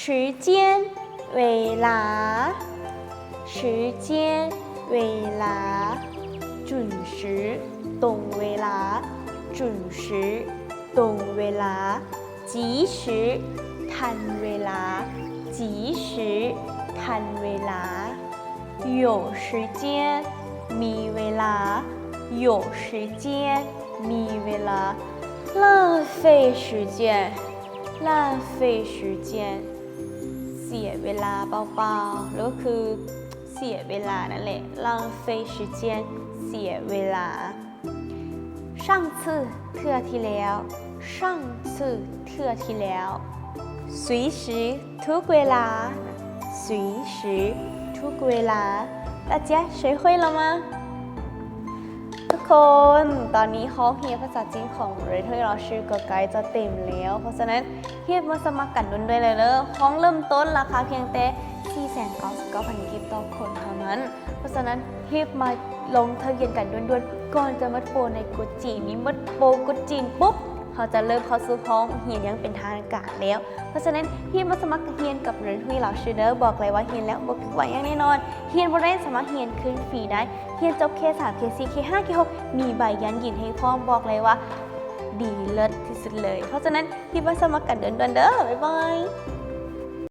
时间 ເວລາ 时间 ເວລາ 准时 ຕົງເວລາ 准时 ຕົງເວລາ 及时 ທັນເວລາ 及时 ທັນເວລາ 有时间 ມີເວລາ 有时间 ມີເວລາ 浪费时间 浪费时间 ເສຍເວລາເປົ່າໆ ຫຼືກໍຄືເສຍເວລານັ້ນແຫຼະ 浪费时间 ເສຍເວລາ 上次 ເທື່ອທີ່ແລ້ວ 上次 ເທື່ອທີ່ແລ້ວ 随时 ທຸກເວລາ 随时 ທຸກເວລາ 大家学会了吗？ ທຸກຄົນ ຕອນນີ້ຫ້ອງຮຽນພາສາຈີນຂອງເຣນເຮີຍລາວຊື່ກໍໃກ້ຈະເຕັມແລ້ວ ເພາະສະນັ້ນ ຮີບມາສະໝັກກັນດ່ວນໆເລີຍເດີ ຫ້ອງເລີ່ມຕົ້ນລາຄາພຽງແຕ່ສີ່ແສນເກົ້າສິບເກົ້າພັນກີບຕໍ່ຄົນເທົ່ານັ້ນ ເພາະສະນັ້ນ ຮີບມາລົງທະບຽນກັນດ່ວນໆ ກ່ອນຈະໝົດໂປຣໃນກົດຈີນ ມີໝົດໂປຣກົດຈີນປຸບ ເຮົາຈະເລີ່ມເຂົ້າສູ່ຫ້ອງຮຽນຢ່າງເປັນທາງການແລ້ວ ເພາະສະນັ້ນ ຮີບມາສະໝັກຮຽນກັບເຣນເຮີຍລາວຊື່ເດີ ບອກເລີຍວ່າຮຽນແລ້ວບໍ່ຜິດຫວັງຢ່າງແນ່ນອນ ຮຽນບໍ່ໄດ້ສາມາດຮຽນຄືນຟຣີໄດ້ ຮຽນຈົບເຄສາມ ເຄສີ່ ເຄຫ້າ ເຄຫົກ ມີໃບຢັ້ງຢືນໃຫ້ພ້ອມ ບອກເລີຍວ່າດີເລີດທີ່ສຸດເລີຍ ເພາະສະນັ້ນ ຮີບມາສະໝັກກັນດ່ວນໆເດີ ບາຍບາຍ.